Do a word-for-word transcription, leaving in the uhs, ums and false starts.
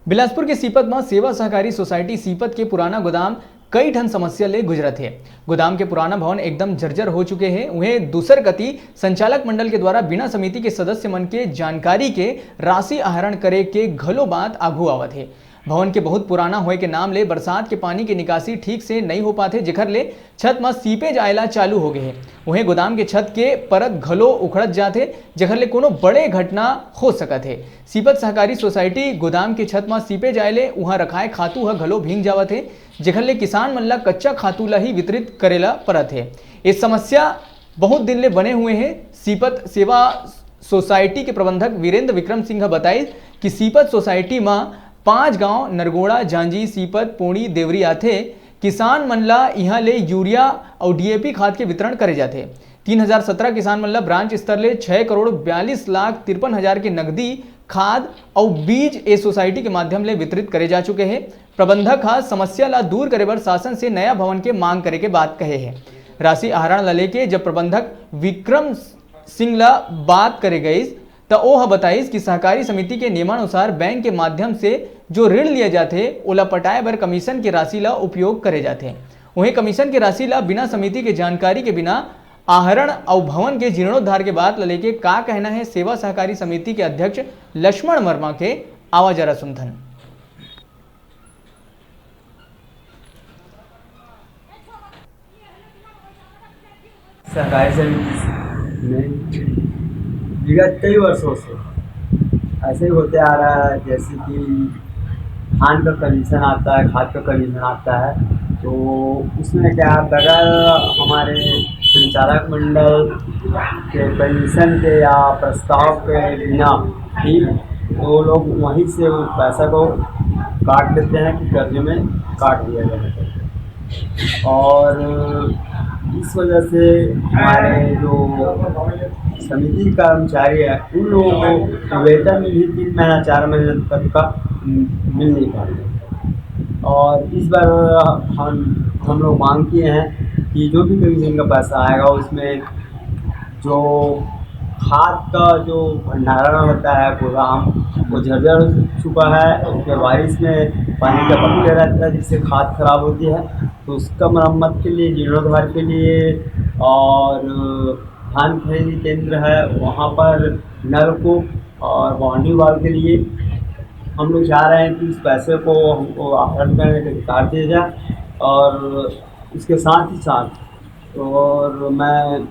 बिलासपुर के सीपत म सेवा सहकारी सोसाइटी सीपत के पुराना गोदाम कई ठन समस्या ले गुजरत हे। गोदाम के पुराना भवन एकदम जर्जर हो चुके हे। उहें, दूसर कती संचालक मंडल के द्वारा बिना समिति के सदस्य मन के जानकारी के राशि आहरण करे के घलो बात आघू आवत हे। भवन के बहुत पुराना होए के नाम ले बरसात के पानी के निकासी ठीक से नइ हो पाथे, जेखर ले छत म सीपेज आए ला चालू हो गे हे। उहें, गोदाम के छत के परत घलो उखड़त जाथे, जेखर ले कोनो बड़े घटना हो सकत हे। सीपत सहकारी सोसाइटी गोदाम के छत म सीपेज आए ले उहां रखाए खातू ह घलो भींग जावत हे, जेखर ले किसान मन ला कच्चा खातू ला ही वितरित करे ला परत हे। ये समस्या बहुत दिन ले बने हुए हे। सीपत सेवा सोसाइटी के प्रबंधक वीरेंद्र विक्रम सिंह ह बताइस कि सीपत सोसाइटी म पांच गांव नरगोड़ा, जांजी, सीपत, पोड़ी, देवरी आथे। किसान मन ला इहां ले यूरिया अउ डीएपी खाद के वितरण करे जाथे। तीन हजार सत्रह किसान मन ला ब्रांच स्तर ले छह करोड़ बयालीस लाख तिरपन हजार के नकदी खाद अउ बीज ए सोसाइटी के माध्यम ले वितरित करे जा चुके हे। प्रबंधक ह समस्या ला दूर करे बर शासन से नया भवन के मांग करे के बात कहे हे। राशि आहरण ला लेके जब प्रबंधक विक्रम सिंह ला बात करे गईस, त ओ ह बताइस कि सहकारी समिति के नियमानुसार बैंक के माध्यम से जो ऋण लिया जाथे, ओला पटाए बर कमीशन के राशि ला उपयोग करे जाथे। उहें, कमीशन के राशि ला बिना समिति के जानकारी के बिना आहरण अउ भवन के जीर्णोद्धार के बात ला लेके का कहना हे सेवा सहकारी समिति के अध्यक्ष लक्ष्मण वर्मा के, आवा जरा सुनथन। सहकारी समिति में विगत कई वर्षों से ऐसे ही होते आ रहा है, जैसे कि धान का कमीशन आता है, खाद का कमीशन आता है, तो उसमें क्या है, बगैर हमारे संचालक मंडल के परमिशन के या प्रस्ताव के बिना ही वो लोग वहीं से उस पैसा को काट लेते हैं कि कर्जे में काट दिया जाए। और इस वजह से हमारे जो समिति के कर्मचारी हैं, उन लोगों को वेतन भी तीन महीना, चार महीने तक का मिल नहीं पाता। और इस बार हम हम लोग मांग किए हैं कि जो भी कमीशन का पैसा आएगा, उसमें जो खाद का जो भंडारण होता है, गोदाम, वो जर्जर हो चुका है। उसमें बारिश में पानी टपकते रहता है, जिससे खाद खराब होती है। तो उसका मरम्मत के लिए, जीर्णोद्धार के लिए, और धान खरीदी केंद्र है, वहाँ पर नलकूप और बाउंड्री वॉल के लिए हम लोग चाह रहे हैं कि इस पैसे को हमको आहरण करने का अधिकार दिया जाए। और इसके साथ ही साथ, और मैं